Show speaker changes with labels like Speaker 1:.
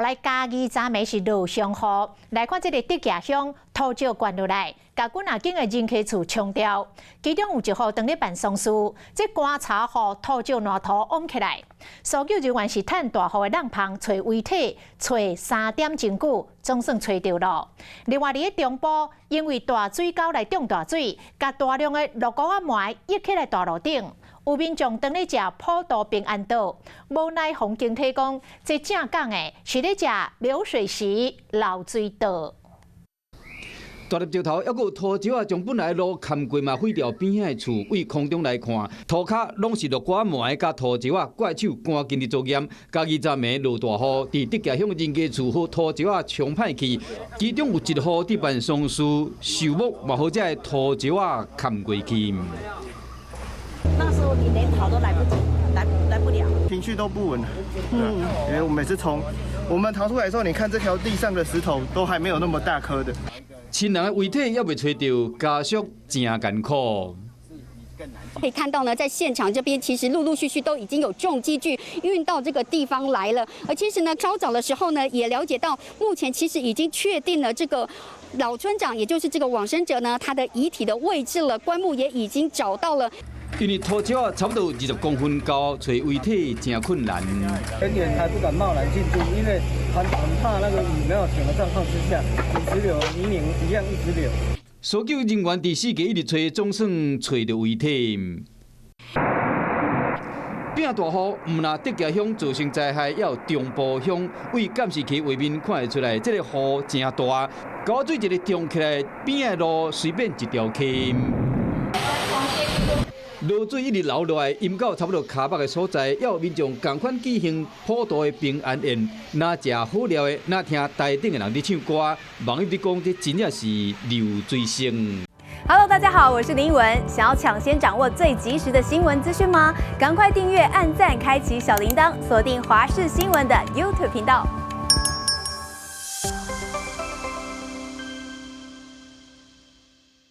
Speaker 1: 來嘉義昨暝是落上雨，來看這个竹崎鄉土石灌落來，共幾若間的人家厝沖掉。其中有一戶當咧辦喪事，這棺柴予土石爛土甕起來。搜救人員是趁大雨的櫳縫揣遺體，揣3點鐘久，總算揣著囉。另外，佇咧中部，因為大水溝來漲大水，共大量的落膏仔糜溢起來大路頂。有民眾當咧食普渡平安桌，無奈予警提講，這正港的是咧食流水席流水桌。
Speaker 2: 大粒石頭，猶閣有土石仔，將本來路崁過嘛，毀掉邊仔的厝。對空中來看，塗跤攏是落膏仔糜佮土石仔，怪手趕緊佇作業。嘉義昨暝落大雨，佇竹崎鄉人家厝予土石仔沖歹去，其中有一戶佇辦喪事，壽木嘛予這个土石仔崁過去。
Speaker 3: 那時候你連跑都來不及，來不了。
Speaker 4: 情緒都不穩，因為我每次從我們逃出來的時候，你看這條地上的石頭都還沒有那麼大顆的。
Speaker 2: 親人的遺體猶未揣著，家屬真艱苦。
Speaker 5: 可以看到呢，在現場這邊其實陸陸續續都已經有重機具運到這個地方來了。而其實呢，稍早的時候呢，也了解到目前其實已經確定了這個老村長，也就是這個往生者呢，他的遺體的位置了，棺木也已經找到了。
Speaker 2: 因為土石仔差不多20公分高，揣遺體真困難。
Speaker 6: 人員還不敢貿然進駐，因為很怕那個雨沒有停的狀況之下，泥石流泥濘一樣一直流。
Speaker 2: 搜救人員佇四界一直揣，總算揣著遺體。變大雨，毋但竹崎鄉造成災害，也有中部鄉對監視器畫面看會出來，這个雨真大，溝仔水一个漲起來，邊仔路隨便一條溪。落水一直流落來，淹到差不多跤目的所在，也有民眾仝款舉行普渡的平安宴，若食好料的，若聽台頂的人佇唱歌，網友佇講這真正是流水聲。
Speaker 7: Hello，大家好，我是林文。想要搶先掌握最及時的新聞資訊嗎？趕快訂閱、按讚、開啟小鈴鐺，鎖定華視新聞的 YouTube 頻道。